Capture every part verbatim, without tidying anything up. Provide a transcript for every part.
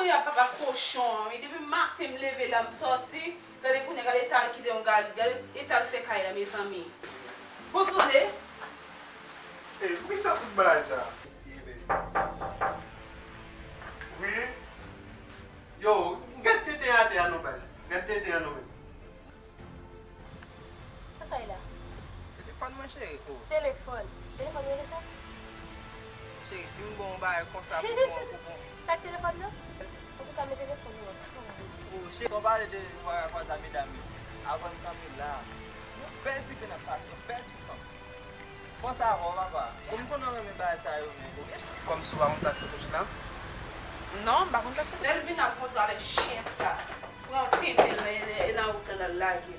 Kounye a papa kochon an, wi. Depi maten m leve la, m sòti. Gade kounye a, gade eta l kite yon gade. Gade eta l fè kay la, mezanmi. Bon, sonde. Ey, poukisa tout bagay sa? Mesye, men. Wi. Yo, gad tenten atè a non, baz. Gad tenten an non, men. Sa sa ye la? Telefòn mwen, cheri. Oh. Telefòn? Telefòn rele sa? Cheri, si m bon yon bagay konsa pou bon, pou bon. Sa k telefòn nan? Antouka, men telefòn nan sou. Oh, cheri, w pale de vwayaj a medam yo. Avan n kanpe la, yon bèl ti grenn ap pase, yon bèl ti fanm. Panse avè w, papa. Bon, m konnen w renmen bagay sa yo, men. Kòmsi w pa konn sa k sot ou chita? Non, m pa konn sa k sot. Lè l vin ap kontre avèk chen sa. Pran yon tenten nan, e nan wout lan l al lage.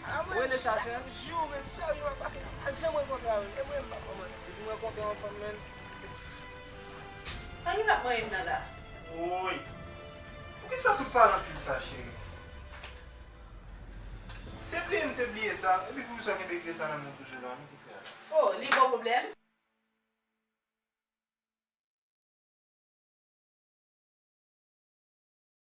Ah, mwen, rele sa chak jou, men, chak jou m ap pase, m pa janm rankontre avè l. E mwen, m pa kòmanse. Depi m rankontre yon fanm, men. Sa ki l ap manyen m nan la? Woy! Poukisa tout pale anpil sa, cheri? Se bliye m te bliye sa, epi poukisa w kenbe kle sa nan men w toujou la, men ki kle a? Oh, li ba w pwoblèm?